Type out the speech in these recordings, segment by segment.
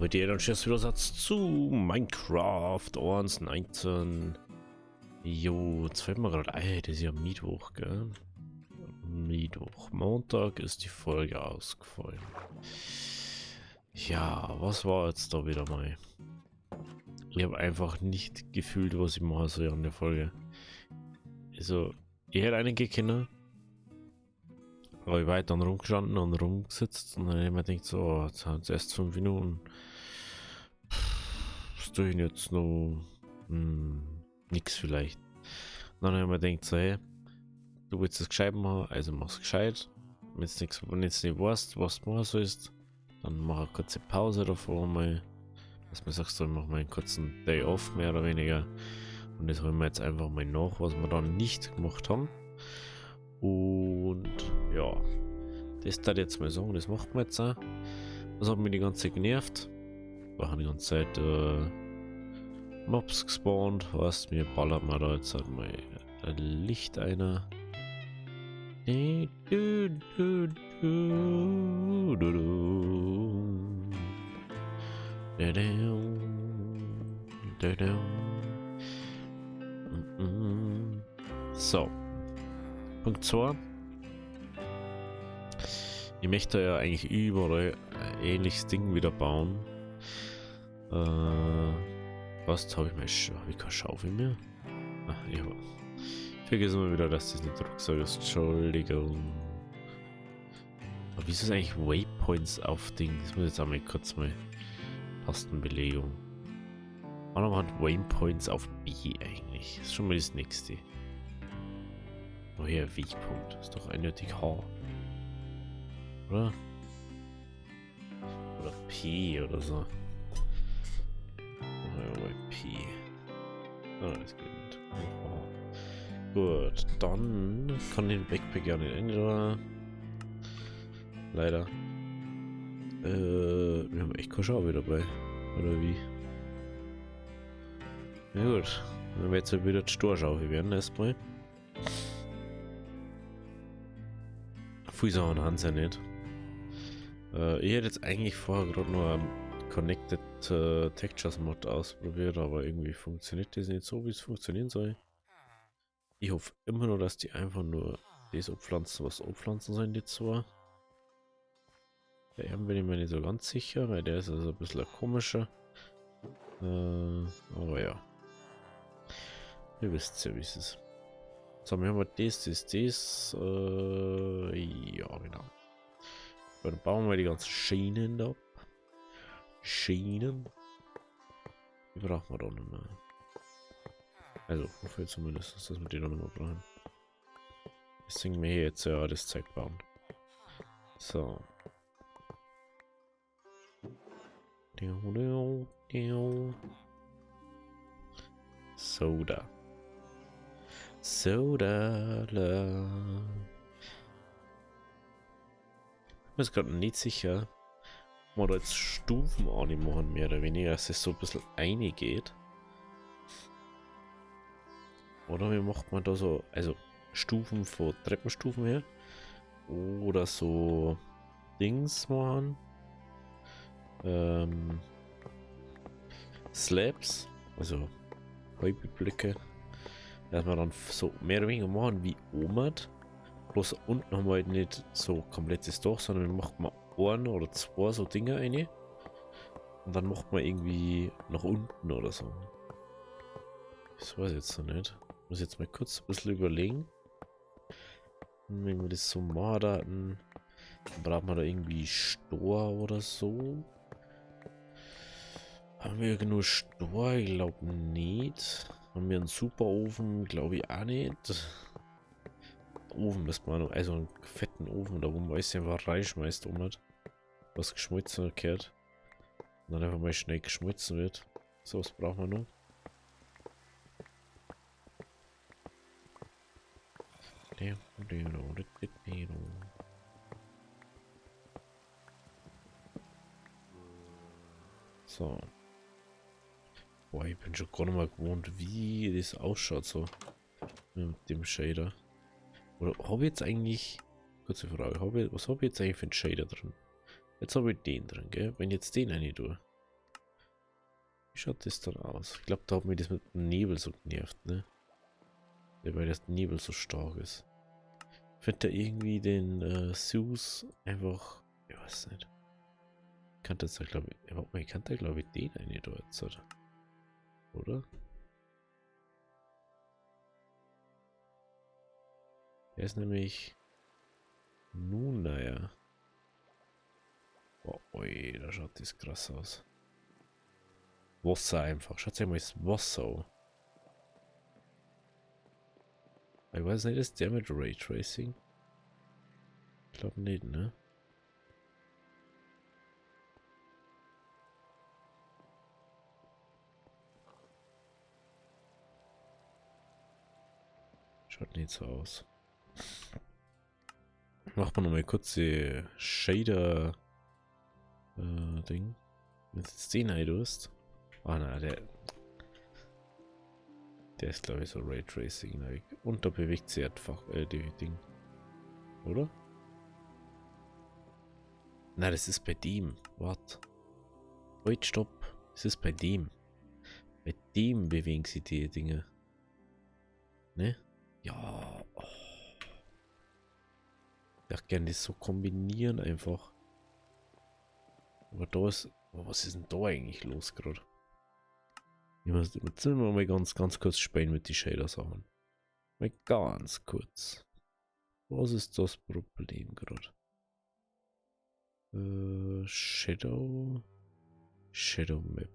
Habe dir dann schönes Wiedersatz zu Minecraft 1.19. Jo, jetzt fällt mir gerade ein, das ist ja Mittwoch, gell? Mittwoch. Montag ist die Folge ausgefallen. Ja, was war jetzt da wieder mal? Ich habe einfach nicht gefühlt, was ich machen soll an der Folge. Also, ich hätte einige Kinder. Aber ich war halt dann rumgestanden und rumgesetzt und dann habe ich mir gedacht, so, oh, jetzt sind es erst 5 Minuten. Pff, was tue ich denn jetzt noch? Nix vielleicht. Und dann habe ich mir gedacht, so, hey, du willst das gescheit machen, also mach's gescheit. Wenn du nix, wenn du jetzt nicht weißt, was du machen sollst, dann mach eine kurze Pause davor mal. Dass man sagt, so, ich mach mal einen kurzen Day off, mehr oder weniger. Und das holen wir jetzt einfach mal nach, was wir dann nicht gemacht haben. Und ja, das darf ich jetzt mal sagen, das macht man jetzt auch. Das hat mich die ganze Zeit genervt. Wir haben die ganze Zeit Mobs gespawnt. Weißt, mir ballert man da jetzt halt mal ein Licht einer. Du, du, du, du, du, du. Du, du, du, du. So. Punkt 2. Ich möchte ja eigentlich überall ein ähnliches Ding wieder bauen. Was habe ich mir? Hab ich keine Schaufel mehr? Ach, ich hab. Vergiss mal wieder, dass das nicht Rucksack ist. Entschuldigung. Aber wieso ist eigentlich Waypoints auf Ding? Das muss ich jetzt auch mal kurz mal. Tastenbelegung. Warum hat Waypoints auf B eigentlich? Das ist schon mal das nächste. Oh hier, Wegpunkt. Ist doch eindeutig H. Oder? Oder P oder so. Oh, ja, P. Ah, das geht nicht. Oh. Gut, dann kann ich den Backpack ja nicht ändern. Leider. Wir haben echt keine Schaufel dabei. Oder wie? Na gut. Dann wird es halt wieder die Storschaufel werden erstmal. Viel Sachen haben sie ja nicht. Ich hätte jetzt eigentlich vorher gerade nur ein Connected Textures Mod ausprobiert, aber irgendwie funktioniert das nicht so, wie es funktionieren soll. Ich hoffe immer nur, dass die einfach nur das abpflanzen, was abpflanzen sollen, die zwei. Der bin ich mir nicht so ganz sicher, weil der ist also ein bisschen komischer. Aber ja. Ihr wisst ja, wie es ist. So, wir haben das, das, das. Ja, genau. Dann bauen wir die ganzen Schienen da ab. Schienen. Die brauchen wir doch nicht mehr. Also, hoffe ich zumindest, dass wir die noch nicht mehr brauchen. Deswegen wir hier jetzt ja das Zeug bauen. So. Soda. Soda. La. Ich bin mir gerade nicht sicher, ob wir da jetzt Stufen anmachen, mehr oder weniger, dass es so ein bisschen reingeht. Oder wie macht man da so, also Stufen von Treppenstufen her. Oder so Dings machen. Slabs, also halbe Blöcke. Dass wir dann so mehr oder weniger machen wie Omad. Bloß unten haben wir halt nicht so komplettes Dach, sondern wir machen mal ein oder zwei so Dinger rein. Und dann macht man irgendwie nach unten oder so. Das weiß ich jetzt noch nicht. Muss jetzt mal kurz ein bisschen überlegen. Wenn wir das so machen, dann braucht man da irgendwie Stor oder so. Haben wir genug Stor? Ich glaub nicht. Haben wir einen Superofen? Glaub ich auch nicht. Ofen müsste man noch, also einen fetten Ofen, da wo man alles einfach reinschmeißt, um nicht, was geschmolzen gehört. Und dann einfach mal schnell geschmolzen wird. So was brauchen wir noch. So. Boah, ich bin schon gar nicht mal gewohnt, wie das ausschaut so. Mit dem Shader. Oder hab ich jetzt eigentlich... Kurze Frage, was hab ich jetzt eigentlich für einen Shader drin? Jetzt hab ich den drin, gell? Wenn ich jetzt den rein tue. Wie schaut das dann aus? Ich glaube, da hat mir das mit dem Nebel so genervt, ne? Ja, weil das Nebel so stark ist. Ich finde da irgendwie den Zeus einfach. Ich weiß nicht. Ich kann das da, glaube ich. Warte mal, ich kann da, glaube ich, den eine da jetzt, oder? Oder? Der ist nämlich. Nun, naja. Oh, oi, da schaut das krass aus. Wasser einfach. Schaut euch mal das Wasser an. Ich weiß nicht, ist der mit Raytracing? Ich glaube nicht, ne? Schaut nicht so aus. Macht man nochmal kurz die Shader Ding. Wenn du jetzt den reintust. Ah nein, der ist, glaube ich, so Raytracing. Like. Und da bewegt sich einfach die Ding. Oder? Nein, das ist bei dem. Warte. Wait, stopp. Es ist bei dem. Bei dem bewegen sich die Dinge. Ne? Ja. Oh. Ich dachte gerne das so kombinieren einfach. Aber da ist. Oh, was ist denn da eigentlich los gerade? Ich muss jetzt müssen wir mal ganz, ganz kurz spielen mit den Shader-Sachen. Mal ganz kurz. Was ist das Problem gerade? Shadow. Shadow Map.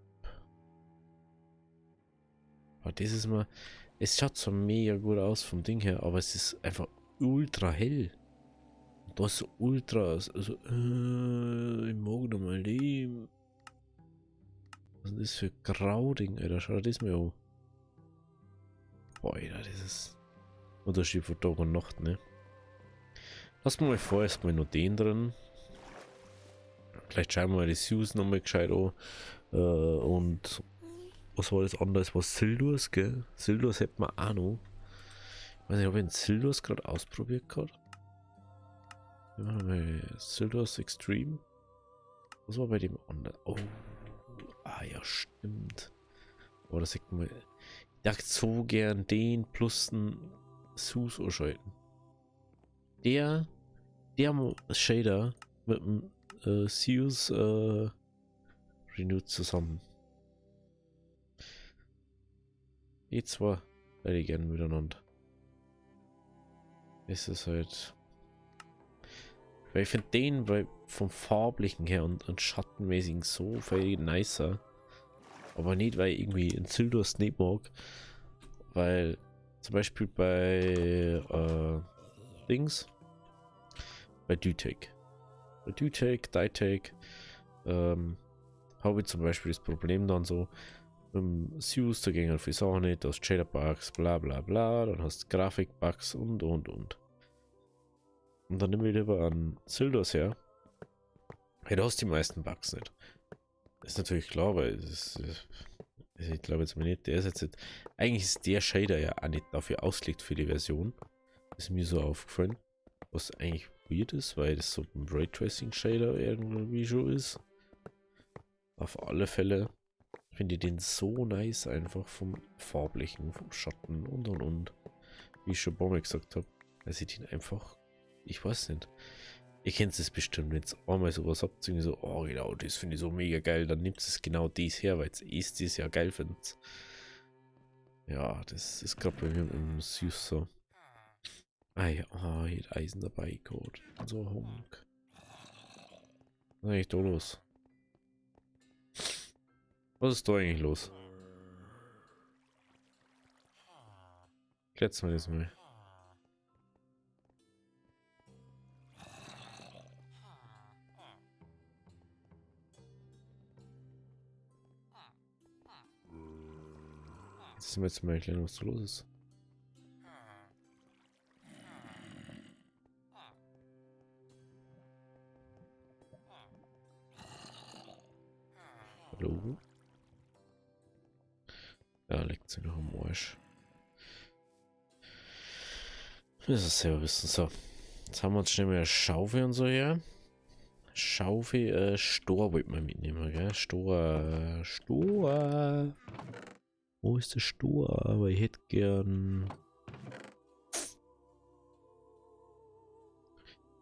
Aber das ist mal. Es schaut so mega gut aus vom Ding her, aber es ist einfach ultra hell. Und da ist so ultra. Also, ich mag noch mal leben. Was ist denn das für Grauding, Alter? Schau dir das mal an. Boah, Alter, das ist Unterschied von Tag und Nacht, ne? Lass mal vorerst mal noch den drin. Vielleicht schauen wir mal die Zeus nochmal gescheit an. Und was war das andere? Das war Sildurs, gell? Sildurs hätten wir auch noch. Ich weiß nicht, ob ich den Sildurs gerade ausprobiert gehabt. Sildurs Extreme. Was war bei dem anderen? Oh. Ah ja, stimmt. Oh, das sieht man. Ich dachte so gern den plus einen Zeus anschalten. Der Shader mit dem Zeus Renewed zusammen. Die zwei hätte ich gern miteinander. Es ist halt. Weil ich finde den weil vom farblichen her und schattenmäßigen so viel nicer. Aber nicht, weil ich irgendwie einen Sildurs nicht mag. Weil zum Beispiel bei Dings. Bei Dytech. Bei Dytech, habe ich zum Beispiel das Problem dann so, mit dem Zeus, da gehen viele Sachen nicht, du hast Shader-Bugs, bla bla bla, dann hast du Grafik-Bugs und. Und dann nehme ich lieber an Sildurs her. Hey, du hast die meisten Bugs nicht. Ist natürlich klar, weil es ist, ich glaube jetzt mal nicht, der ist jetzt nicht, eigentlich ist der Shader ja auch nicht dafür ausgelegt für die Version. Ist mir so aufgefallen. Was eigentlich weird ist, weil das so ein Raytracing Shader irgendwie schon ist. Auf alle Fälle finde ich den so nice einfach vom farblichen, vom Schatten und. Wie ich schon ein paar Mal gesagt habe, dass ich den einfach, ich weiß nicht. Ihr kennt es bestimmt, wenn ihr einmal sowas habt, irgendwie so, oh genau, das finde ich so mega geil, dann nimmt es genau das her, weil es das ja geil findet. Ja, das ist gerade bei mir im Süß so. Ah ja, oh, hier hat Eisen dabei geholt. So Honk. Was ist eigentlich da los? Was ist da eigentlich los? Klärt's mal das mal. Jetzt sind wir jetzt mal erklären, was da los ist. Hallo? Da liegt sie noch am Arsch. Das ist selber wissen. So. Jetzt haben wir uns schnell mal eine Schaufel und so her. Schaufel, Stor wollte man mitnehmen, gell? Stor, Stor. Wo ist der Stor? Aber ich hätte gern...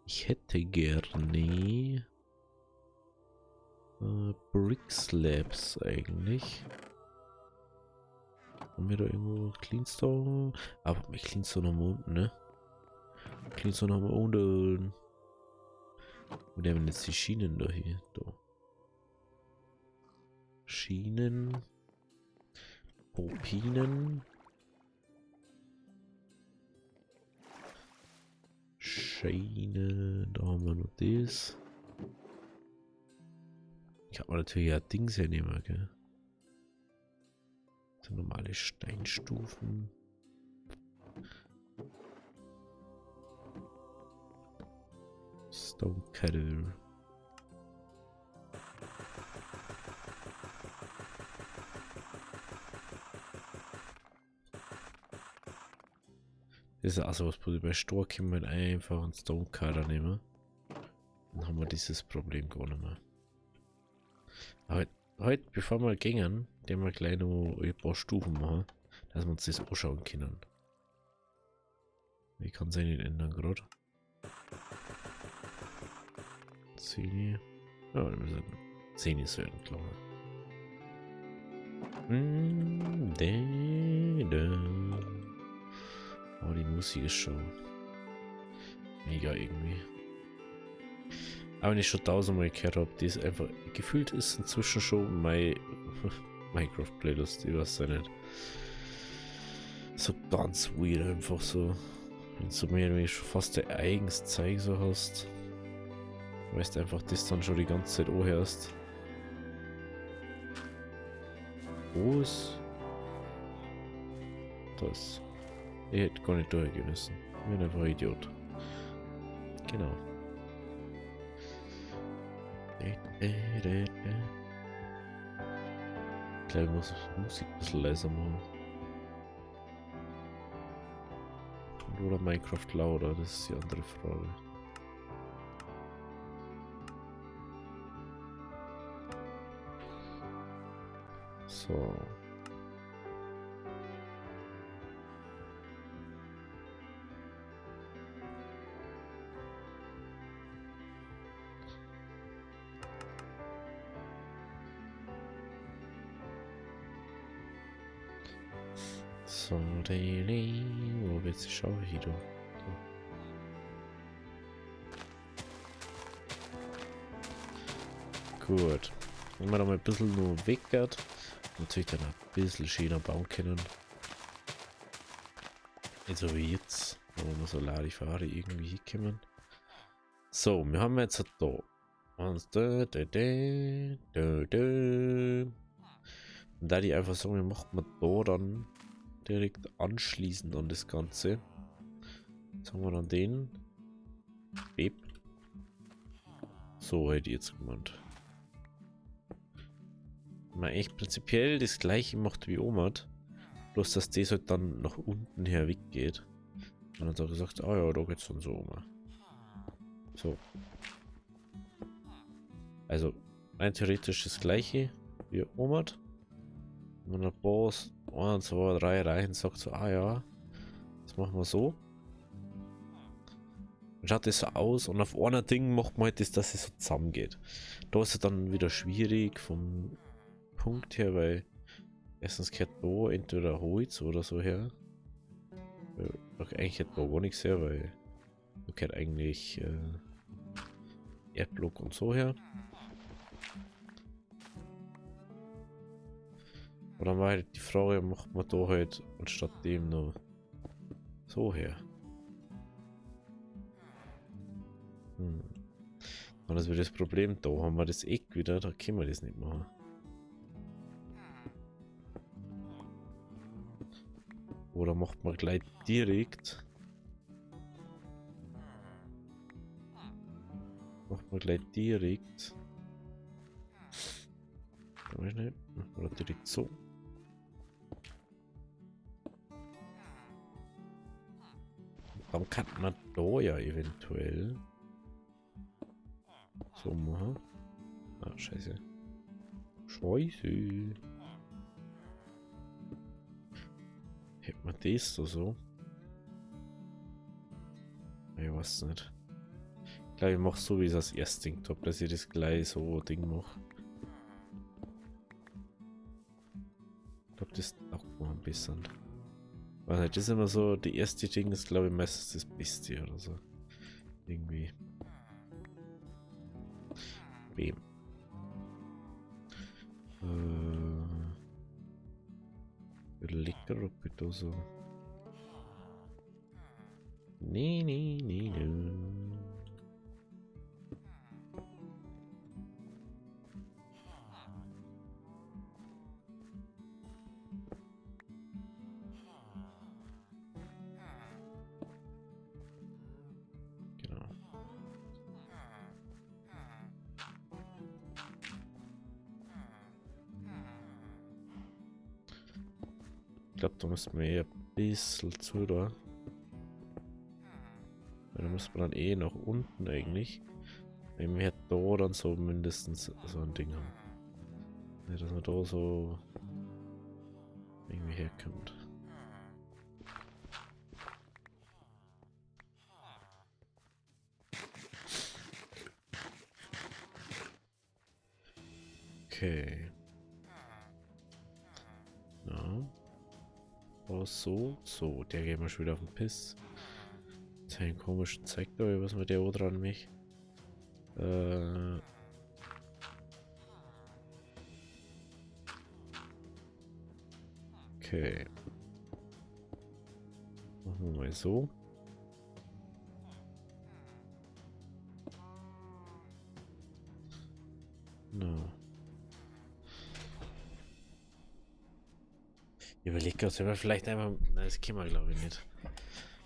Ich hätte gerne... Brick Slabs eigentlich. Haben wir da irgendwo Cleanstone? Aber Cleanstone haben wir unten, ne? Cleanstone haben wir unten. Wo nehmen jetzt die Schienen da hier? Da. Schienen. Propinen. Schiene. Da haben wir noch das. Ich hab mir natürlich ja Dings hernehmen, gell? So normale Steinstufen. Stonecutter. Das ist also was bei Stor können wir einfach einen Stonecutter nehmen. Dann haben wir dieses Problem gar nicht mehr. Aber heute, bevor wir gehen, den wir gleich noch ein paar Stufen machen, dass wir uns das anschauen können. Ich kann es ja nicht ändern gerade. 10. Ja, wir müssen 10 werden, glaube ich. Aber die Musik ist schon mega irgendwie. Aber wenn ich schon tausendmal gehört habe, die ist einfach gefühlt ist inzwischen schon meine Minecraft-Playlist, ich weiß ja nicht. So ganz weird einfach so. Wenn du mehr oder weniger schon fast dein eigenes Zeug so hast. Weißt einfach, das dann schon die ganze Zeit anhörst. Wo ist das? Ich hätte gar nicht durchgehen müssen. Ich bin einfach ein Idiot. Genau. Ich glaube, ich muss die Musik ein bisschen leiser machen. Oder Minecraft lauter, das ist die andere Frage. So. So, wo willst du schauen hier, du? Gut. Wenn man da mal ein bisschen nur weggeht, natürlich dann ein bisschen schöner bauen können. Nicht so wie jetzt, wo wir so Larifari irgendwie hinkommen. So, wir haben jetzt da. Und da, da, da, da, da. Und da die einfach sagen, wir machen wir da dann direkt anschließend an das Ganze. Jetzt haben wir dann den. Beb. So hätte ich jetzt gemeint. Wenn man eigentlich prinzipiell das gleiche macht wie Omad, bloß dass das halt dann nach unten her weggeht. Und dann hat er gesagt, ah ja, da geht's dann so um. So. Also, rein theoretisch das gleiche wie Omad. Wenn der Boss 1, 2, 3 Reihen sagt so, ah ja, das machen wir so. Dann schaut das so aus und auf einer Ding macht man halt das, dass es so zusammengeht. Da ist es dann wieder schwierig vom Punkt her, weil erstens gehört da entweder Holz oder so her. Doch eigentlich hätte da gar nichts her, weil da gehört eigentlich Erdblock und so her. Und dann war halt die Frage, macht man da halt anstatt dem noch so her? Und das wird das Problem, da haben wir das Eck wieder, da können wir das nicht machen. Oder macht man gleich direkt. Macht man gleich direkt. Oder direkt so. Dann kann man da ja eventuell So machen. Ah, scheiße. Scheiße. Hätten wir das da so? Ich weiß nicht. Ich glaube, ich mache so, wie ich es als erstes Ding habe, dass ich das gleich so Ding mache. Ich glaube, das taugt mir ein bisschen. Weiß nicht, das ist immer so, die erste Ding ist, glaube ich, meistens das Beste oder so. Irgendwie. Bam. Überleg ob ich da so. Nee, nee, nee, nee. Genau. Ich glaube, da müssen wir eh ein bisschen zu da. Da muss man dann eh nach unten eigentlich. Wenn wir da dann so mindestens so ein Ding haben. Ja, dass man da so irgendwie herkommt. Okay. Ja. Oh, so, so. Der geht mir schon wieder auf den Piss. Einen komischen Zeug da, was mit der dran mich. Okay. Machen wir mal so. No. Ich überlege gerade, sollen wir vielleicht einfach. Nein, das können wir glaube ich nicht.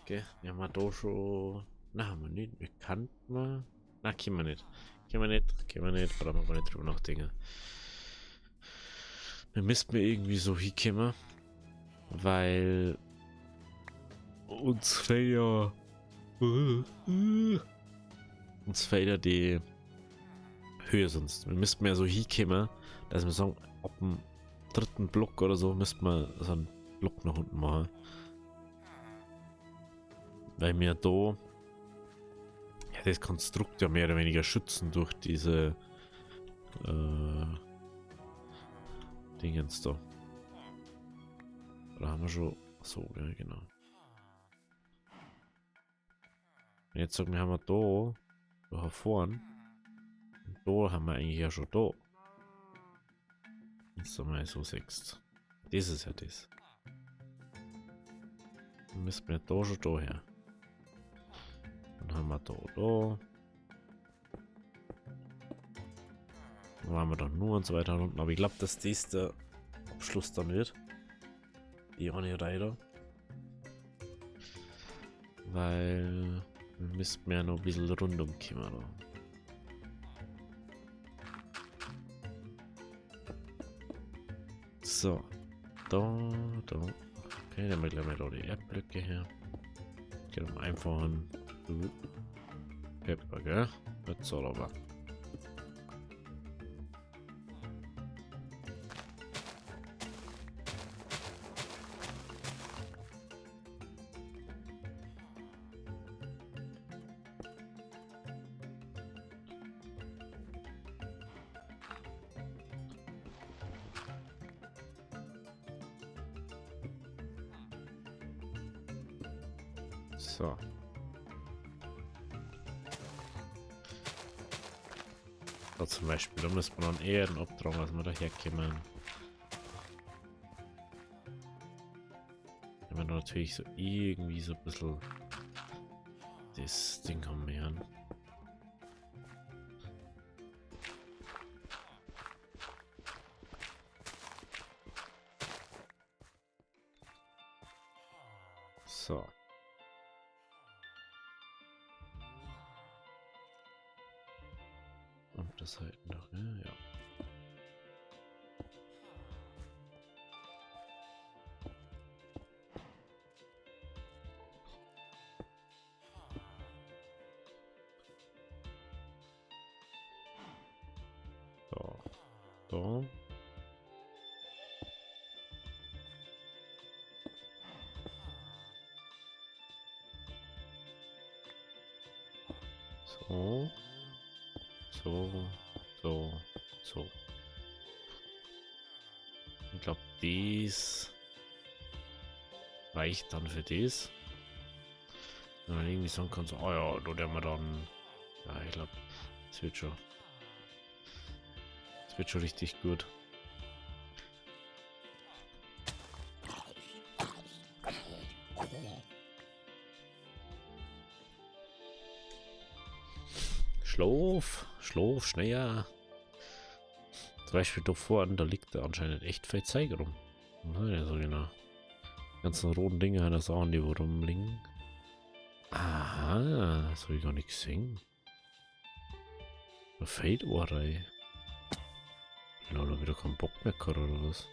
Okay, wir haben wir da schon. Na, haben wir nicht. Wir kannten wir. Na, können wir nicht. Können wir nicht, können wir nicht. Brauchen wir gar nicht drüber nachdenken. Wir müssten irgendwie so hinkommen. Weil uns fehlt ja. Uns fehlt ja die Höhe sonst. Wir müssten ja so hinkommen, dass wir sagen, ab dem dritten Block oder so müssten wir so einen Block nach unten machen. Weil wir da ja, das Konstrukt ja mehr oder weniger schützen durch diese Dingens da. Da haben wir schon so, ja, genau. Und jetzt sagen wir, haben wir da, da vorne. Und da haben wir eigentlich ja schon da. Jetzt haben wir so 6. Das ist ja das. Dann müssen wir da schon da her. Dann haben wir da, da. Dann waren wir doch nur und so weiter unten. Aber ich glaube, dass das der Abschluss dann wird. Die eine Reihe da. Weil wir müssten ja noch ein bisschen rundum kommen da. So. Da, da. Okay, dann haben wir gleich mal da die Erdblöcke her. Geht um einfachen Pepper, gell? Das soll aber. So. Da zum Beispiel, da muss man dann eher abtragen, als wir da herkommen. Wenn wir natürlich so irgendwie so ein bisschen das Ding haben wir. So. Und das halt noch, ne? Ja. Da. So. So. So. So. Ich glaub, dies reicht dann für das. Wenn man irgendwie sagen kann, so, oh ja, da werden wir dann. Ja, ich glaub, das wird schon. Das wird schon richtig gut. Schlaf, schlaf, schneller. Zum Beispiel da vorne, da liegt da anscheinend echt viel Zeug rum. Nein, so genau. Die ganzen roten Dinger, das auch, die wo rumliegen. Aha, das hab ich gar nicht gesehen. Da fehlt eine. Lol, hab ich da keinen Bock mehr gehabt oder was?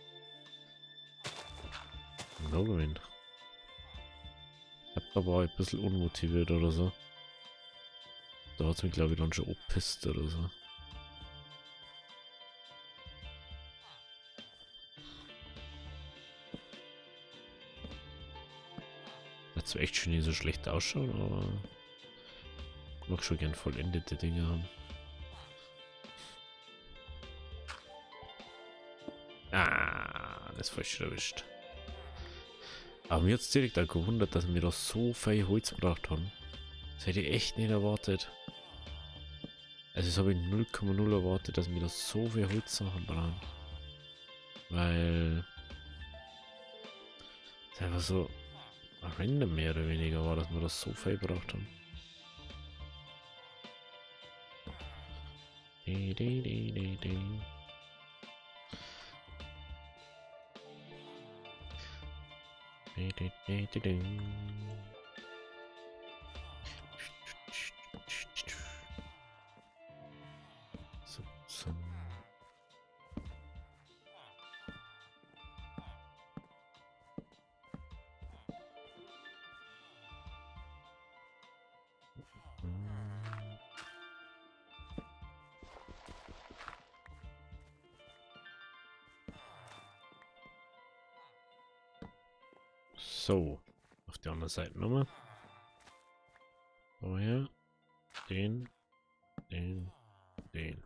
Lol, ich hab da war ich ein bisschen unmotiviert oder so. Da hat's mich, glaub ich, dann schon abgepisst oder so. Hat zwar echt schon nicht so schlecht ausschauen, aber ich mag schon gern vollendete Dinge haben. Ah, das ist falsch erwischt. Aber mir hat's direkt auch gewundert, dass wir da so viel Holz gebraucht haben. Das hätte ich echt nicht erwartet. Also das habe ich 0,0 erwartet, dass wir da so viel Holzsachen brauchen. Weil es einfach so random mehr oder weniger war, dass wir das so viel gebraucht haben. Di, di, di, di, di. Di, di, di, di, di. So, auf der anderen Seite nochmal. So hier. Den, den, den.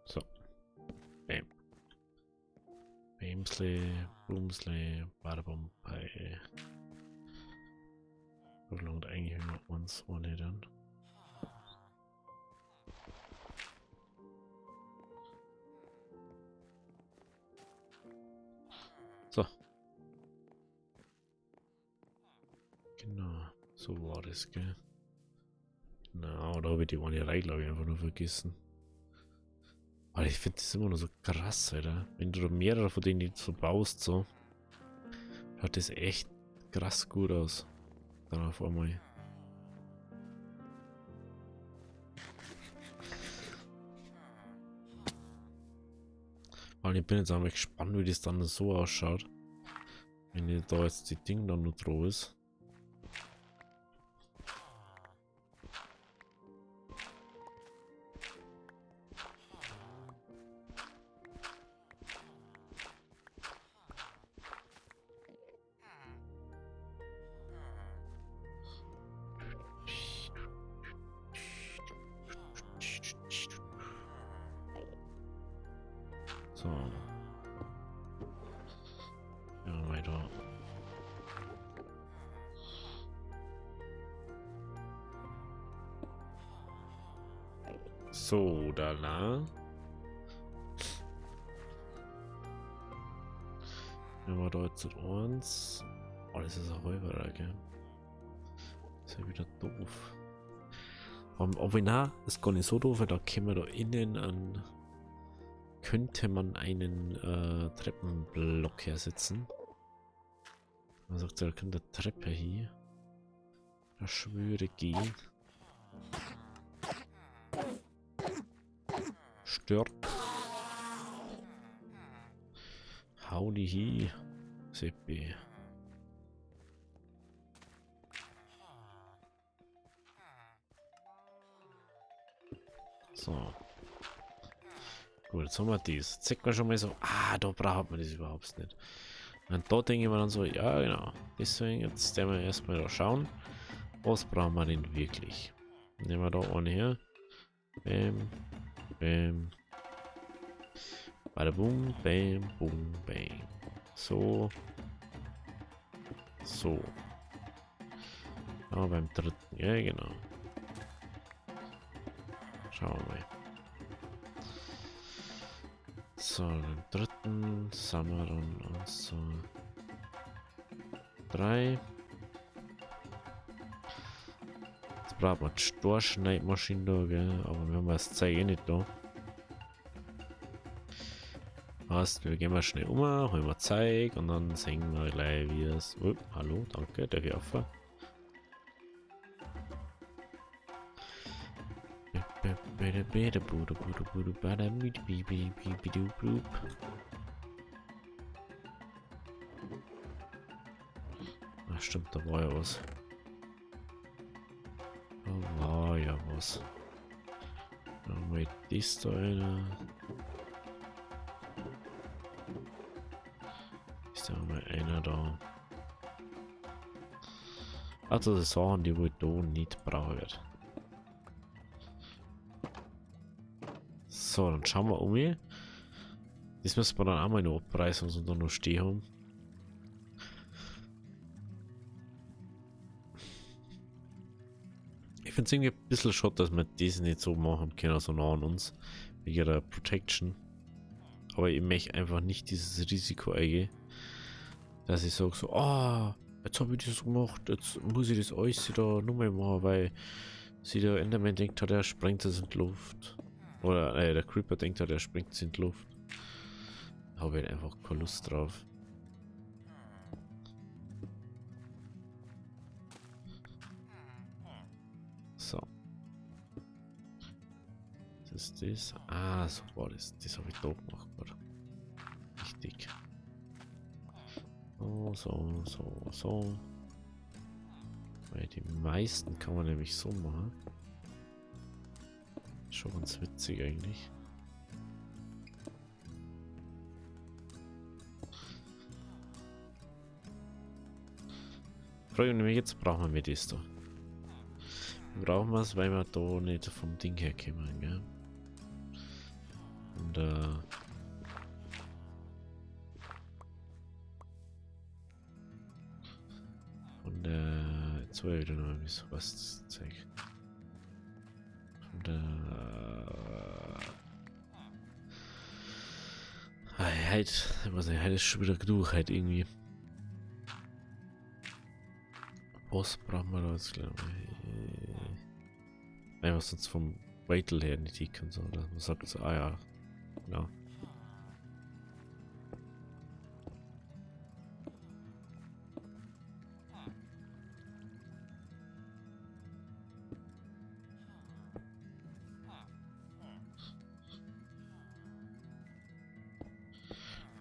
So. Bam. Bamsle, Boomsle, Badabum, Pai. So langt eigentlich nur uns ohne dann. So. Genau, so war das, gell? Na, da hab ich die eine Reihe, glaub ich, einfach nur vergessen. Aber ich find das immer noch so krass, Alter. Wenn du da mehrere von denen so baust, so, schaut das echt krass gut aus. Dann auf einmal. Und ich bin jetzt einmal gespannt, wie das dann so ausschaut. Wenn da jetzt die Ding dann noch drauf ist. So. Ja, weiter. So, da la. Nehmen wir da jetzt 1. Oh, das ist ein Räuber, gell? Das ist ja wieder doof. Aber na, ist gar nicht so doof, weil da können wir da innen an. Könnte man einen Treppenblock hersetzen. Man sagt, da könnte eine Treppe hier. Das würde gehen. Stört. Hau die hi, Seppi. So. Gut, jetzt haben wir das. Jetzt sieht man schon mal so, ah, da braucht man das überhaupt nicht. Und da denke ich mir dann so, ja genau. Deswegen, jetzt werden wir erstmal da schauen, was brauchen wir denn wirklich. Nehmen wir da eine her. Bam, bam. Bada boom, bam, boom, bam. So. So. Aber beim dritten, ja genau. Schauen wir mal. So, beim dritten sind wir dann 1, 2, 3. Jetzt braucht man die Storschneidmaschine da, gell? Aber wir haben das Zeug eh nicht da. Heißt, wir gehen mal schnell um, holen wir Zeug und dann sehen wir gleich, wie es. Oh, hallo, danke, darf ich auffahren? Ach stimmt, da war ja was. Da war ja was. Dann mal das da einer. Ist da mal einer da. Also das Sachen, die wohl da nicht brauchen wird. So, dann schauen wir um. Das müssen wir dann auch mal noch abreißen, was wir da noch stehen haben. Ich find's irgendwie ein bisschen schade, dass wir das nicht so machen können, so nah an uns. Wegen ihrer Protection. Aber ich möchte einfach nicht dieses Risiko eingehen, dass ich sag so, ah, jetzt hab ich das gemacht, jetzt muss ich das alles da nochmal machen, weil sich der Enderman denkt hat, er sprengt es in die Luft. Oder der Creeper denkt hat, er springt es in die Luft. Da hab ich halt einfach keine Lust drauf. So. Was ist das? Ah, so war das. Das hab ich da gemacht gerade. Richtig. So, so, so, so. Weil die meisten kann man nämlich so machen. Schon ganz witzig eigentlich. Frage mich nämlich, jetzt brauchen wir das da. Brauchen wir es, weil wir da nicht vom Ding her kommen, gell? Und jetzt weiß ich wieder noch ein bisschen was das Zeug. Von der halt, ich weiß nicht, halt ist schon wieder genug, halt irgendwie. Was brauchen wir da jetzt, glaub ich? Einfach sonst vom Weitel her nicht hicken, so, dass man sagt so, ah ja, genau.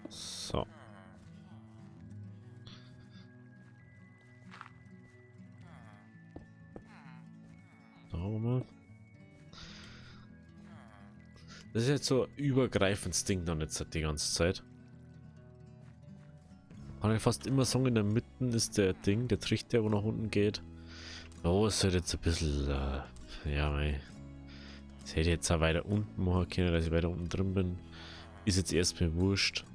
So. Da haben wir. Das ist jetzt so ein übergreifendes Ding dann jetzt die ganze Zeit. Kann ich fast immer sagen, in der Mitte ist der Ding, der Trichter, wo nach unten geht. Oh, ist halt jetzt ein bisschen, ja, mei. Das hätte ich jetzt auch weiter unten machen können, dass ich weiter unten drin bin. Ist jetzt erstmal wurscht.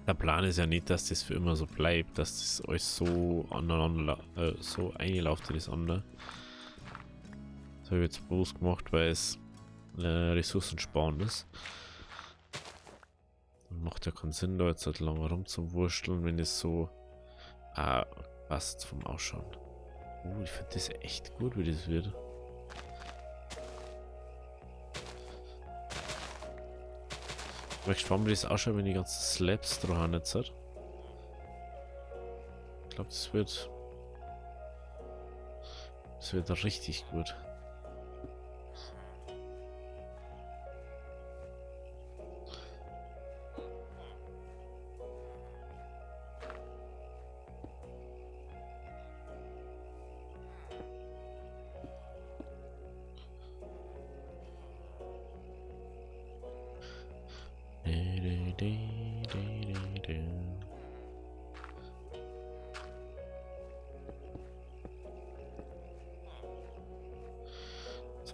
Der Plan ist ja nicht, dass das für immer so bleibt, dass das alles so aneinander so eingelaufen ist, das andere. Das habe ich jetzt bewusst gemacht, weil es ressourcensparend ist. Und macht ja keinen Sinn, da jetzt halt lange rumzuwursteln, wenn es so passt vom Ausschauen. Oh, ich find das echt gut, wie das wird. Ich bin gespannt, wie das ausschaut, wenn die ganzen Slabs drauf haben jetzt. Ich glaub, das wird richtig gut.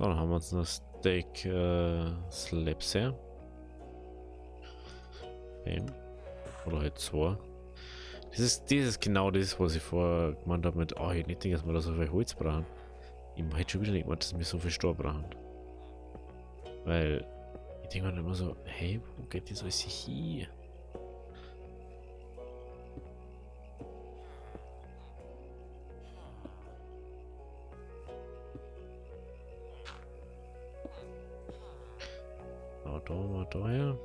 So, dann haben wir uns noch Steak Slabs her. Okay. Oder halt zwei. Das ist genau das, was ich vorher gemeint habe mit, oh, ich nicht denke, dass wir da so viel Holz brauchen. Ich hätte schon wieder nicht gemeint, dass wir so viel Stahl brauchen. Weil ich denke mir immer so, hey, wo geht das alles hin? So, da mal daher.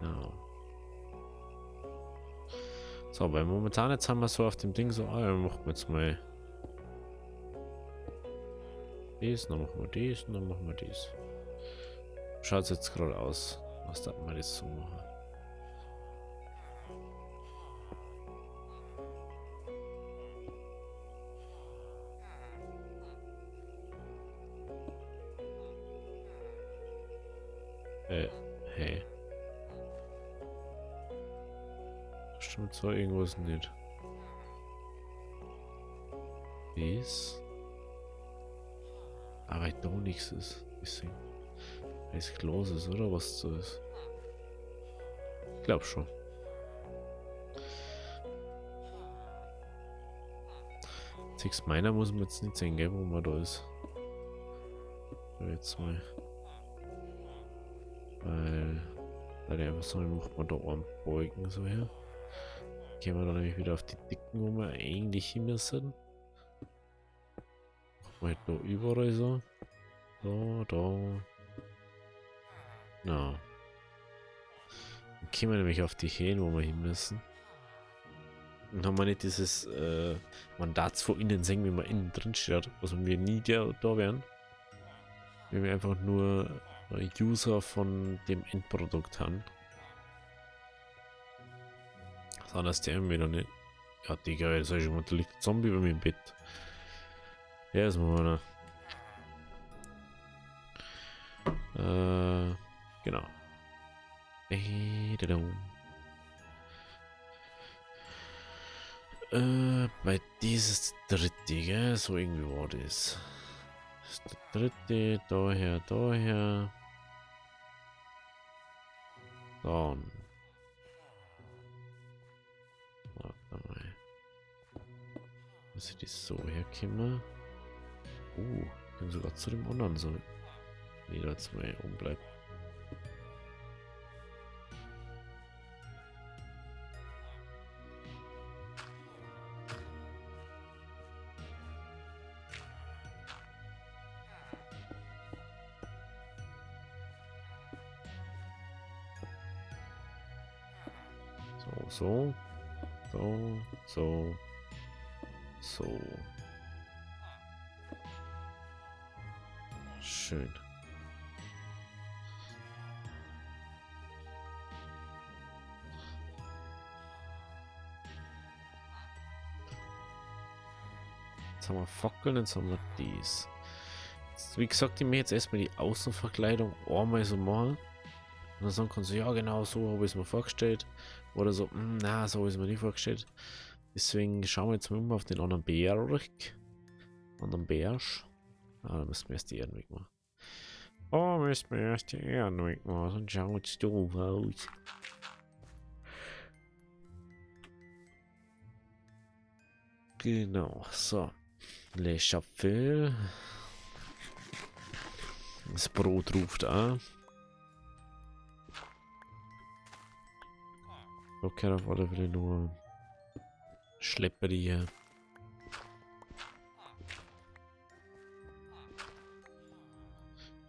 Ja. So, weil momentan jetzt haben wir so auf dem Ding so, ah, dann machen wir jetzt mal dies, dann machen wir dies und dann machen wir dies. Schaut es jetzt gerade aus. Was darf man das so machen? Hey. Stimmt so irgendwas nicht. Dies. Aber da nichts ist. Deswegen. Weil es Glas ist, oder? Was so ist. Ich glaub schon. Six Miner muss man jetzt nicht sehen, gell, wo man da ist. Jetzt mal. Weil. Weil ich einfach so, macht man da einen Balken so her. Gehen wir dann nämlich wieder auf die Dicken, wo wir eigentlich hin müssen. Machen wir halt noch überall so. So, da. Na. Dann kommen wir nämlich auf die Höhen, wo wir hin müssen. Dann haben wir nicht dieses Mandat von innen sehen, wie man innen drin steht, was wir nie da wären. Wenn wir einfach nur User von dem Endprodukt haben. Das anders der irgendwie noch nicht. Ja, Digga, jetzt hab ich schon mal, da liegt ein Zombie bei mir im Bett. Ja, das machen wir noch. Genau. Bei dieses dritte, gell? So irgendwie war das. Das ist der dritte, daher, daher. Dann. Warte mal. Muss ich das so herkommen? Ich kann sogar zu dem anderen so. Nee, da jetzt mal oben bleibt. So, so, so, so. Schön. Jetzt haben wir Fackeln, jetzt haben wir dies. Jetzt, wie gesagt, ich möchte jetzt erstmal die Außenverkleidung einmal so machen. Und dann sagen kann so, ja genau, so habe ich es mir vorgestellt. Oder so, na, so habe ich es mir nicht vorgestellt. Deswegen schauen wir jetzt mal auf den anderen Berg. Anderen Berg. Ah, da müssen wir erst die Erden wegmachen. Oh, müssen wir erst die Erden wegmachen. Sonst schaut's doof aus. Genau, so. Le Chapelle. Das Brot ruft an. Okay, auf alle Fälle nur Schlepper hier.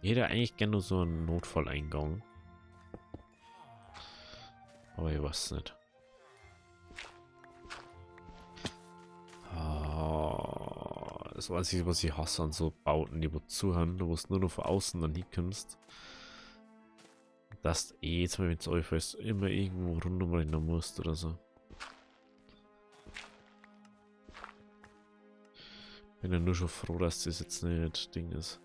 Ich hätte eigentlich gerne nur so einen Notfalleingang. Aber ich weiß nicht. Oh, das weiß ich, was ich hasse an so Bauten, die wo zuhören, wo es nur noch von außen dann hinkommst. Dass du eh jetzt mal mit euch immer irgendwo rundum rennen musst oder so. Bin ja nur schon froh, dass das jetzt nicht Ding ist.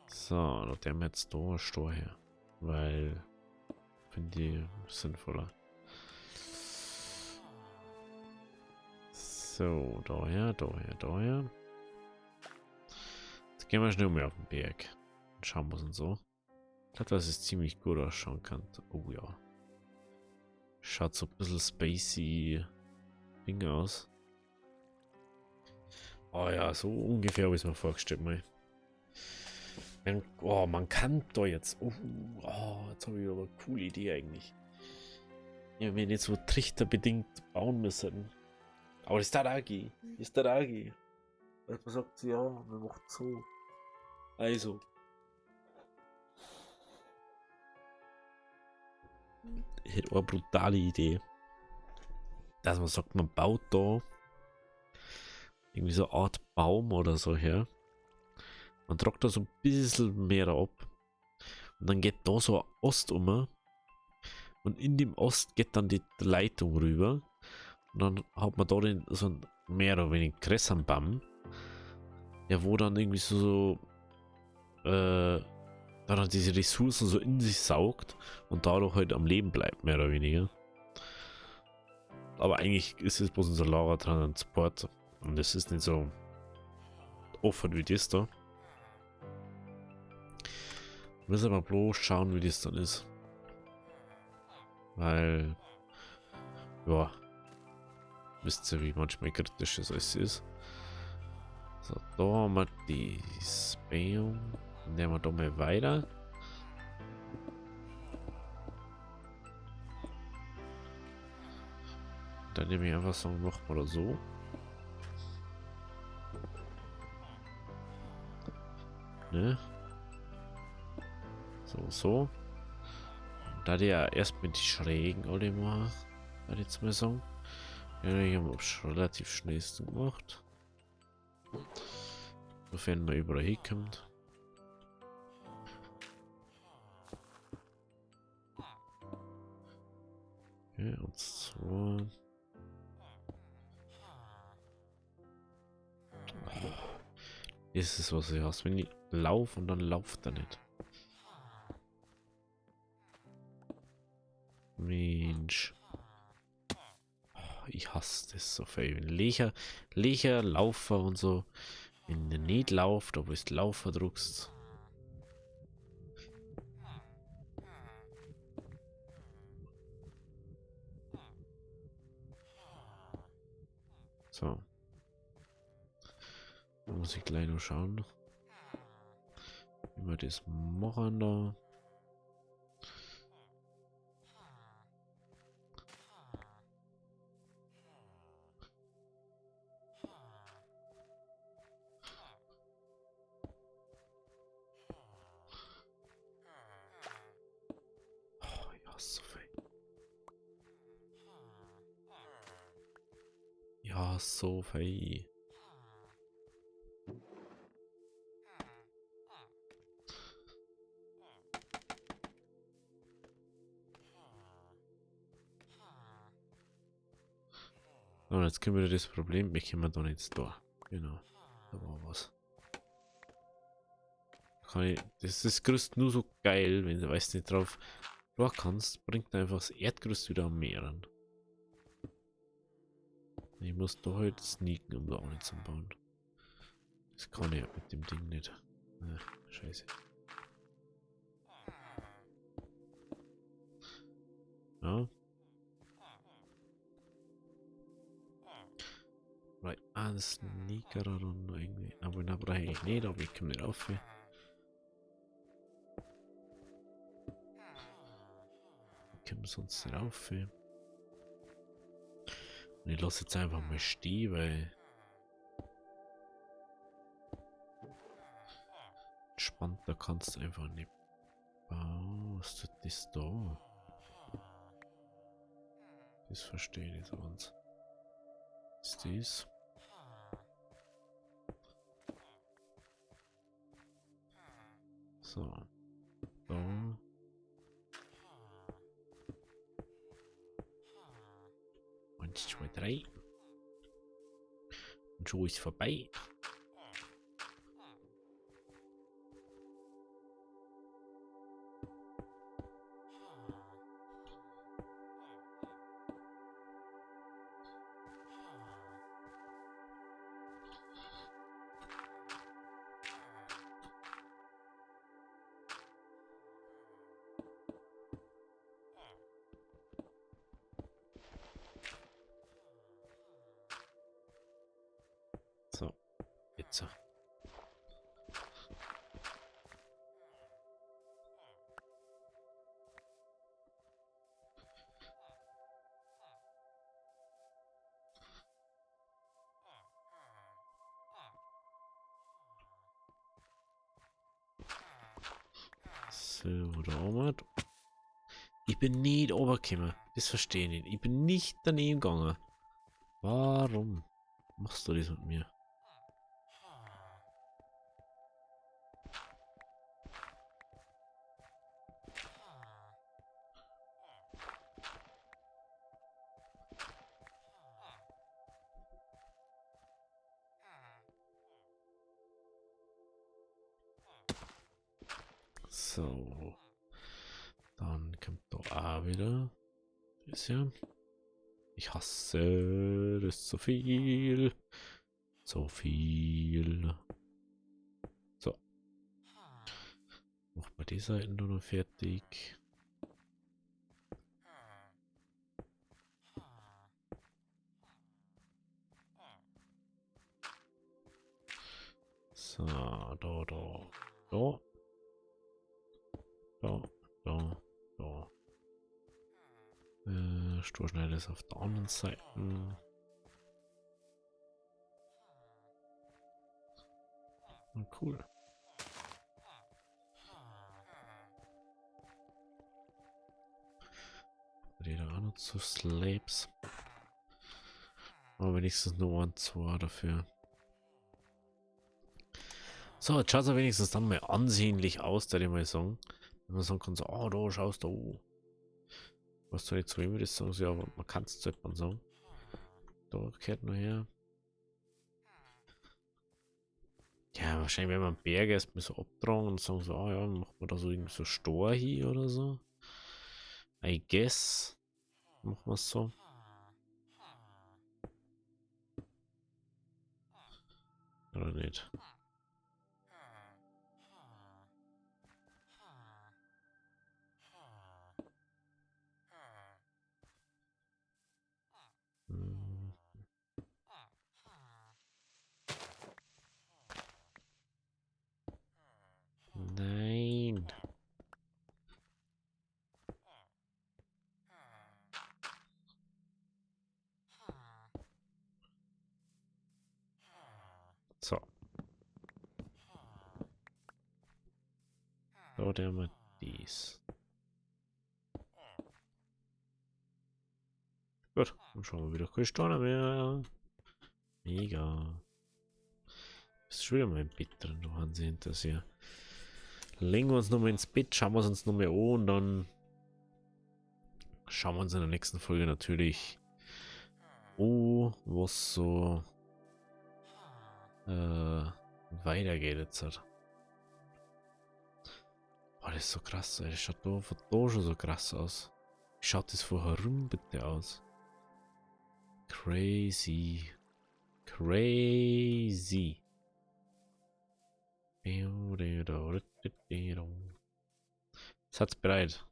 So, da der jetzt da ein Stor her. Weil finde ich sinnvoller. So, daher, daher, daher. Jetzt gehen wir schnell mal auf den Berg. Und schauen wir uns so. Ich glaube, dass es ziemlich gut ausschauen kann. Oh ja. Schaut so ein bisschen spacey Ding aus. Oh ja, so ungefähr habe ich es mir vorgestellt mal. Oh, man kann da jetzt. Oh, oh, jetzt habe ich aber eine coole Idee eigentlich. Ja, wenn wir nicht so trichterbedingt bauen müssen. Aber das ist der Agi. Das ist der Agi. Weil man sagt, ja, man macht so. Also. Ich hätte eine brutale Idee. Dass man sagt, man baut da irgendwie so eine Art Baum oder so her. Man tragt da so ein bisschen mehr ab. Und dann geht da so ein Ast um. Und in dem Ast geht dann die Leitung rüber. Und dann hat man da den, so einen mehr oder weniger größeren Baum. Ja, wo dann irgendwie so, da dann diese Ressourcen so in sich saugt und dadurch halt am Leben bleibt, mehr oder weniger. Aber eigentlich ist es bloß ein solarer Transport. Und das ist nicht so offen wie das da. Müssen aber bloß schauen, wie das dann ist. Weil, ja, wisst ihr, wie manchmal kritisch das alles ist. So, da haben wir die Spam. Nehmen wir da mal weiter. Dann nehme ich einfach so, machen wir das so. Ne? So, so. Da die ja erst mit die Schrägen alle mal, würde ich jetzt mal sagen. Ja, ich habe schon relativ schnellsten gemacht. Sofern man überall hinkommt. Okay, und zwar. Oh, das ist, was ich hasse. Wenn ich laufe und dann lauft er nicht. Mensch. Oh, ich hasse das so viel. Wenn Lecher, Laufer und so. Wenn du nicht lauft, aber es Laufer druckst. So. Da muss ich gleich noch schauen, wie wir das machen da. Oh, ja, so viel. Ja, so viel. Und jetzt können wir das Problem, wir kommen da nicht da. Genau, da war was. Kann ich, das ist das Gerüst nur so geil, wenn du weißt nicht drauf da kannst, bringt einfach das Erdgerüst wieder am Meer an. Ich muss da halt sneaken, um da auch nicht zu bauen. Das kann ich mit dem Ding nicht. Ach, scheiße. Ja. Right, ein Sneaker oder noch irgendwie. Aber den brauche ich eigentlich nicht, aber ich komme nicht auf. Ich komme sonst nicht auf. Und ich lasse jetzt einfach mal stehen, weil entspannter kannst du einfach nicht bauen. Was tut das da? Das verstehe ich nicht so ganz. Was ist das? So. Da. 1, 2, 3. Und schon ist vorbei. Jetzt. So, da haben. Ich bin nicht runtergekommen. Das verstehe ich nicht. Ich bin nicht daneben gegangen. Warum machst du das mit mir? So. Dann kommt da auch wieder. Das hier. Ich hasse das so viel. So viel. So. Machen wir die Seiten nur noch fertig. So, da, da, da. Da, da, da. Sturschneider ist auf der anderen Seite. Oh, cool. Die da auch noch zu Slabs. Aber wenigstens nur 1, 2 dafür. So, jetzt schaut es wenigstens dann mal ansehnlich aus, da ich mal sagen. Wenn man sagen kann, so, oh, da schaust du. Was soll ich zu ihm das sagen? Ja, aber man kann es sollte man sagen. Da kehrt noch her. Ja, wahrscheinlich, wenn man Berge erstmal so abtragen und sagen so, ah ja, macht man da so irgendwie so Stor hier oder so. I guess. Machen wir es so. Oder nicht? Nein. So. So, der mal dies. Gut, dann schauen wir wieder keine Steine mehr. Mega. Ist schon wieder mein Bett drin, du Hansi, hinter sich. Legen wir uns nochmal ins Bett, schauen wir es uns nochmal an und dann schauen wir uns in der nächsten Folge natürlich an, was so weitergeht jetzt. Halt. Boah, das ist so krass, ey. Das schaut da von da schon so krass aus. Wie schaut das von herum bitte aus? Crazy. Crazy. Satz bereit.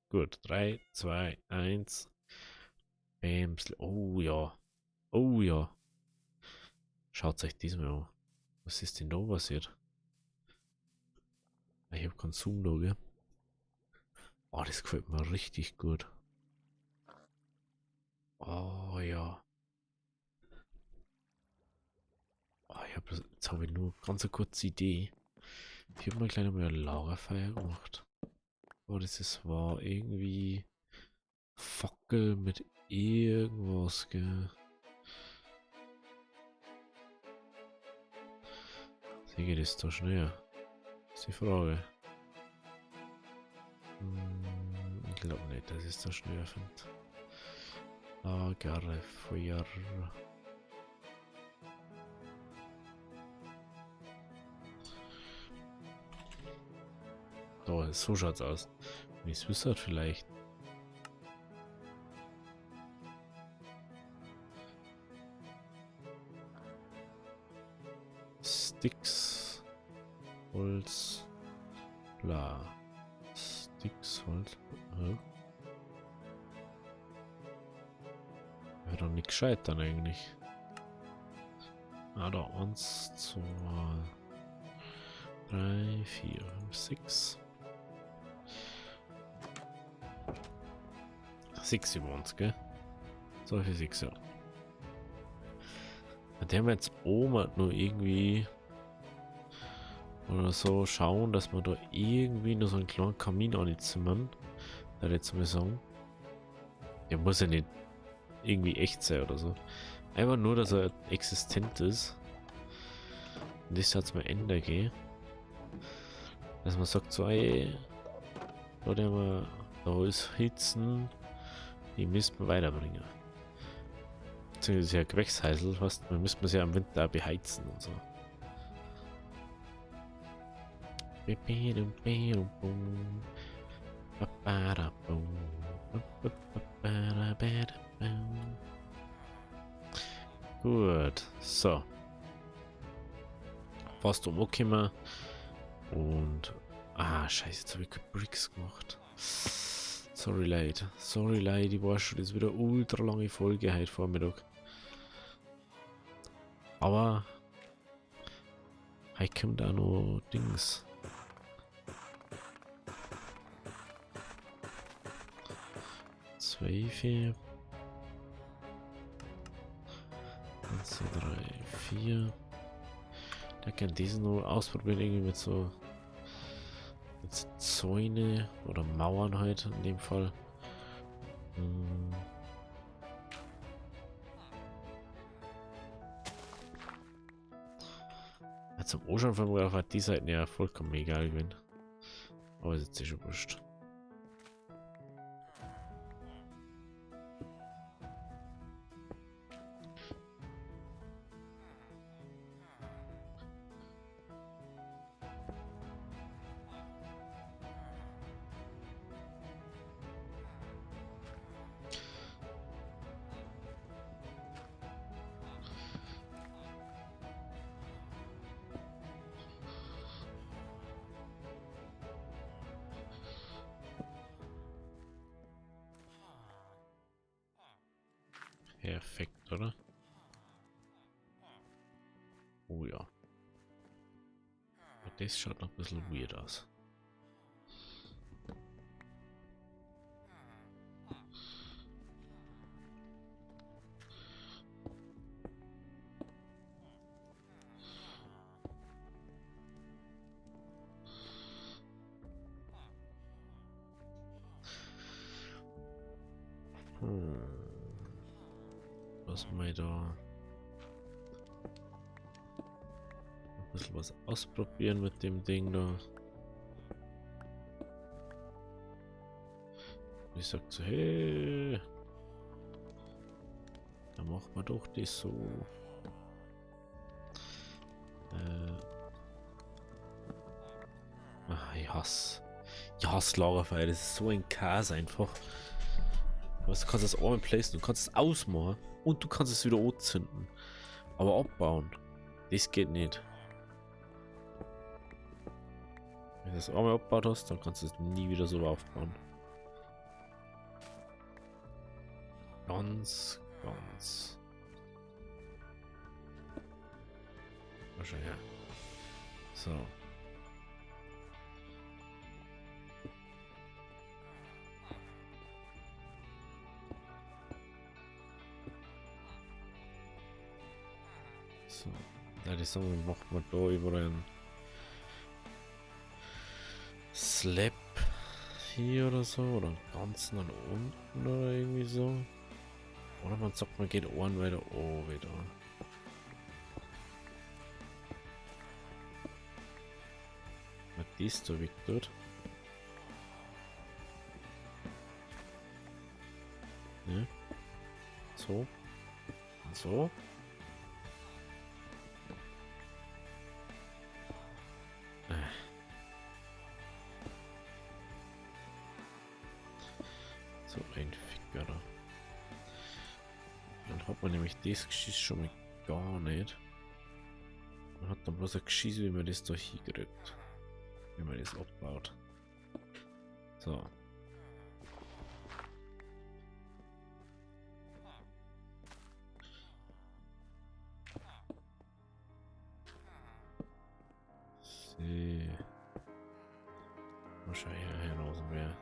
Gut. 3, 2, 1. Bams. Oh ja. Oh ja. Schaut euch diesmal an. Was ist denn da passiert? Ich habe keinen Zoom da, gell? Oh, das gefällt mir richtig gut. Oh ja. Oh, jetzt habe ich nur ganz eine kurze Idee. Ich habe mal gleich mal eine Lagerfeuer gemacht. Oh, das ist, war irgendwie Fackel mit irgendwas, gell? Sehe ich das da schnell? Das ist die Frage. Ich glaube nicht, dass ich es da schnell finde. Lagerfeuer. Da, so schaut's aus. Wenn ich's wüsste, vielleicht. Sticks. Holz. Bla. Sticks, Holz. Wäre doch nicht gescheit dann eigentlich. Ah, da 1, 2, 3, 4, 5, 6. 6 waren's, gell? So viel 6, ja. Und haben wir jetzt oben nur irgendwie oder so schauen, dass wir da irgendwie noch so einen kleinen Kamin anzimmern. Da jetzt mal sagen. Der muss ja nicht irgendwie echt sein oder so. Einfach nur, dass er existent ist. Und das hat's mal Ende gehen. Dass man sagt, so, ey, da, da ist Hitzen, die müssen wir weiterbringen. Beziehungsweise ist ja Gewächshäusl, fast, man müsste sie ja am Winter auch beheizen und so. Gut, so. Fast umgekommen. Und. Ah, scheiße, jetzt habe ich keine Bricks gemacht. Sorry, Leute. Sorry, Leute, ich war schon, das ist wieder eine ultra lange Folge heute Vormittag. Aber. Heute kommt auch noch Dings. 2, 4. 1, 2, 3, 4. Da kann diesen noch ausprobieren, irgendwie mit so mit Zäune oder Mauern halt in dem Fall. Hm. Ja, zum Anschauen von mir auf die Seiten ja vollkommen egal gewesen. Aber ist jetzt eh schon wurscht. Perfekt, oder? Oh ja. Aber das schaut noch ein bisschen weird aus. Was mal da ein bisschen was ausprobieren mit dem Ding da. Ich sag so, hey, da macht man doch das so. Ach, ich hasse Lagerfeuer, das ist so ein Chaos einfach. Du kannst das einmal placen, du kannst es ausmachen und du kannst es wieder anzünden. Aber abbauen, das geht nicht. Wenn du das einmal abgebaut hast, dann kannst du es nie wieder so aufbauen. Ganz, ganz. Wahrscheinlich, ja. So. So, ja, die Sachen macht man da über einen Slab hier oder so, oder einen ganzen an unten oder irgendwie so. Oder man sagt, man geht Ohren weiter oh wieder. Was ist da weg dort? Ne? So. Und so. So ein Ficker da. Dann hat man nämlich das Geschiss schon mal gar nicht. Man hat dann bloß ein Geschiss, wie man das da hinkriegt. Wie man das abbaut. So. Schau her, Herr Rosenbär.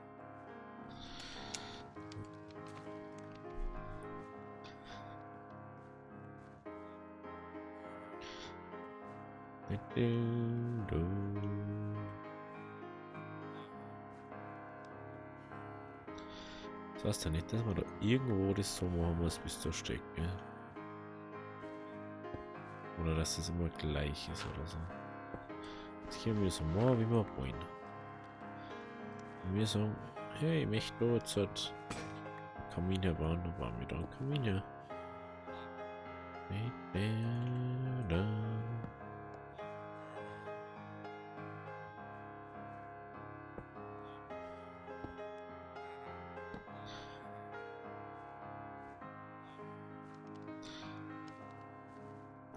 Das heißt ja nicht, dass man da irgendwo das so machen muss, bis da steht, gell? Oder dass das immer gleich ist oder so. Das können wir so machen, wie wir wollen. Und wir sagen, hey, ich möchte da jetzt halt einen Kamin hier bauen, dann bauen wir da einen Kamin her.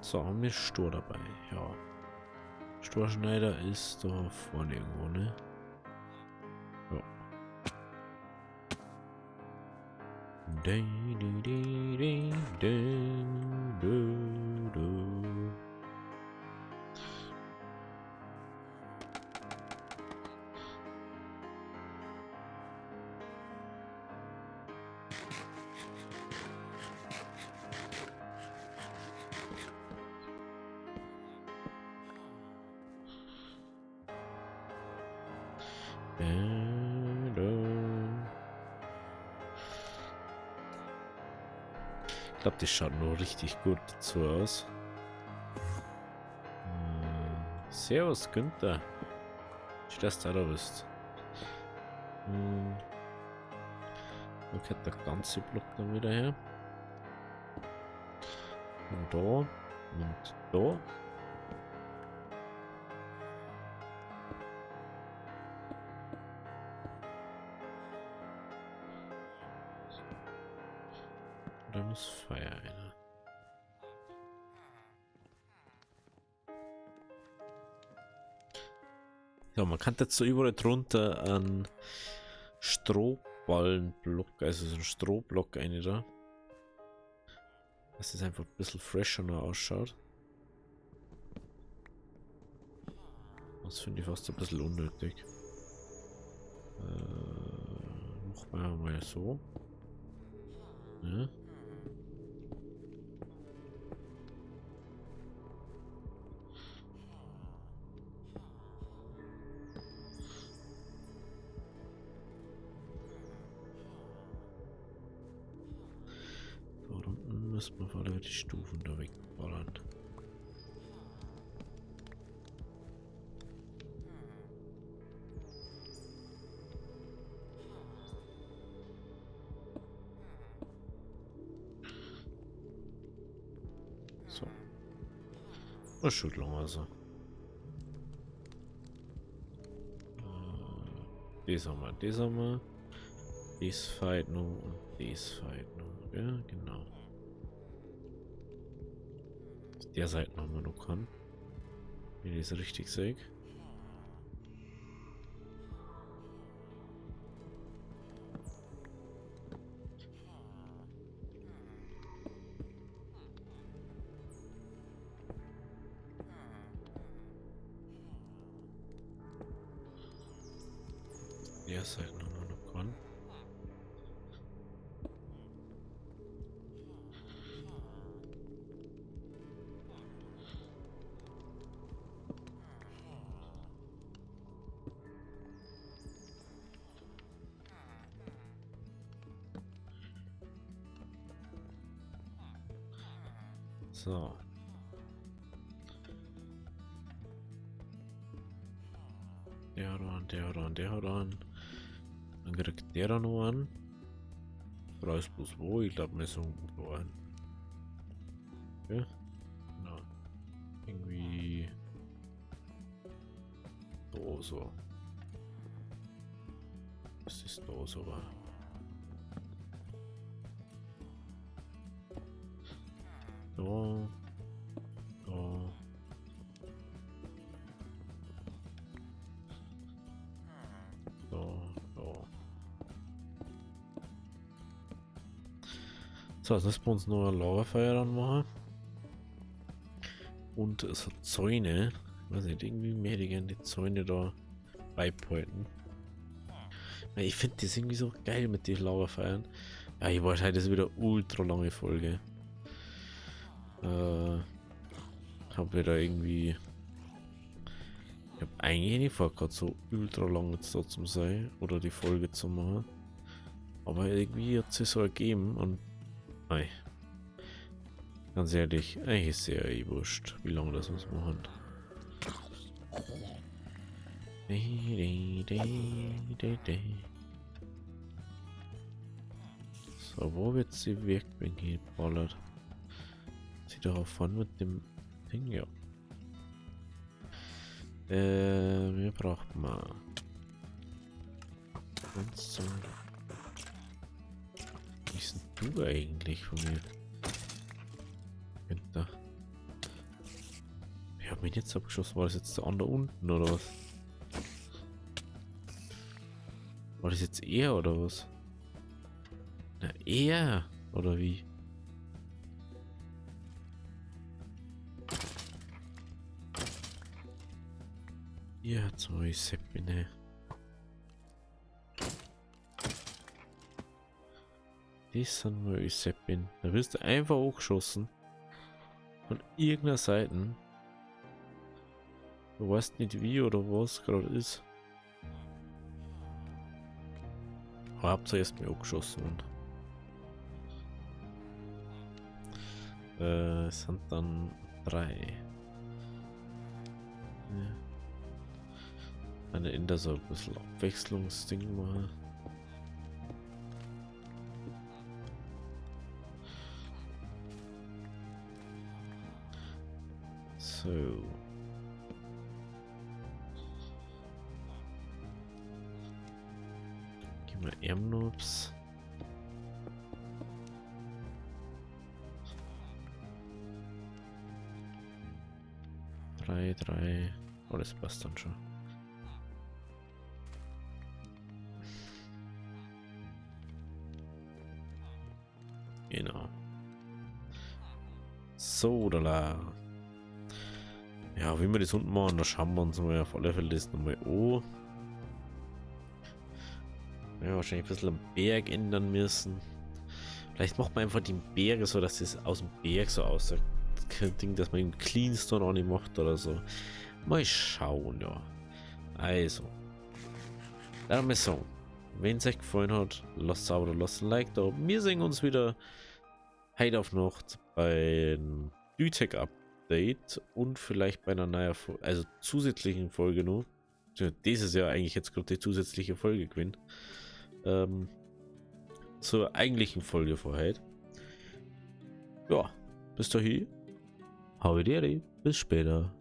So, haben wir Stor dabei, ja. Storschneider ist da vorne irgendwo, ne? Ja. Ich glaube, das schaut nur richtig gut dazu aus. Servus, Günther. Schön, dass du da bist. Da kommt der ganze Block dann wieder her. Und da. Und da. Da muss Feuer einer. Ja, man kann dazu überall drunter einen Strohballenblock, also so einen Strohblock eine da. Dass das einfach ein bisschen fresher noch ausschaut. Das finde ich fast ein bisschen unnötig. Machen wir mal so. Ja. Müssen wir alle die Stufen da wegballern. So. Das schon lang also. Das haben wir, das haben wir. Das fehlt noch und das fehlt noch. Ja, genau. Der Seite haben wir noch kann. Wenn ich das richtig sehe. Der Seite haben wir noch kann. So. Der hat an, der hat an, der hat an. Dann kriegt der da noch an. Preis bloß wo? Ich glaub, wir sind da an. Ja? Na. Irgendwie. Da so. Das ist da so war. Da. Da. Da, da. So, jetzt müssen wir uns noch ein Lagerfeuer dann machen. Und so Zäune. Ich weiß nicht, irgendwie möchte ich gerne die Zäune da beibehalten. Ich finde das irgendwie so geil mit den Lagerfeuern. Ja, ich weiß, heute ist wieder ultra lange Folge. Hab wieder irgendwie... Ich hab eigentlich nicht vor, grad so ultra lang jetzt da zu sein oder die Folge zu machen. Aber irgendwie hat sich so ergeben und... Nein. Ganz ehrlich, eigentlich ist es ja eh wurscht, wie lange das wir machen. So, wo wird sie wirklich hingeballert? Sie doch auch vorne mit dem Ding, ja. Wir brauchen mal 1, 2. Wie ist denn du eigentlich von mir? Da. Ich hab mich jetzt abgeschossen. War das jetzt der andere unten oder was? War das jetzt er oder was? Na, er oder wie? Ja, zwei Seppine. Das sind wir Seppin. Da wirst du einfach hochgeschossen. Von irgendeiner Seite. Du weißt nicht wie oder was gerade ist. Aber hab zuerst mir angeschossen und. Es sind dann 3. Ja. Eine Ender so ein bisschen Abwechslungsding machen. So. Gehen wir Ärmnops. 3, 3. Oh, das passt dann schon. Genau. So, da la. Ja, wie wir das unten machen, da schauen wir uns mal auf alle Fälle das nochmal an. Ja, wahrscheinlich ein bisschen am Berg ändern müssen. Vielleicht macht man einfach den Berg so, dass das aus dem Berg so aussieht. Kein Ding, dass man den Cleanstone auch nicht macht oder so. Mal schauen, ja. Also. Dann mal so. Wenn es euch gefallen hat, lasst ein Abo oder lasst ein Like da. Wir sehen uns wieder heute auf Nacht beim DyTech Update und vielleicht bei einer neuen Folge, also zusätzlichen Folge noch. Ja, das ist ja eigentlich jetzt gerade die zusätzliche Folge gewesen. Zur eigentlichen Folge vor heute. Ja, bis dahin. Habe die Ehre. Bis später.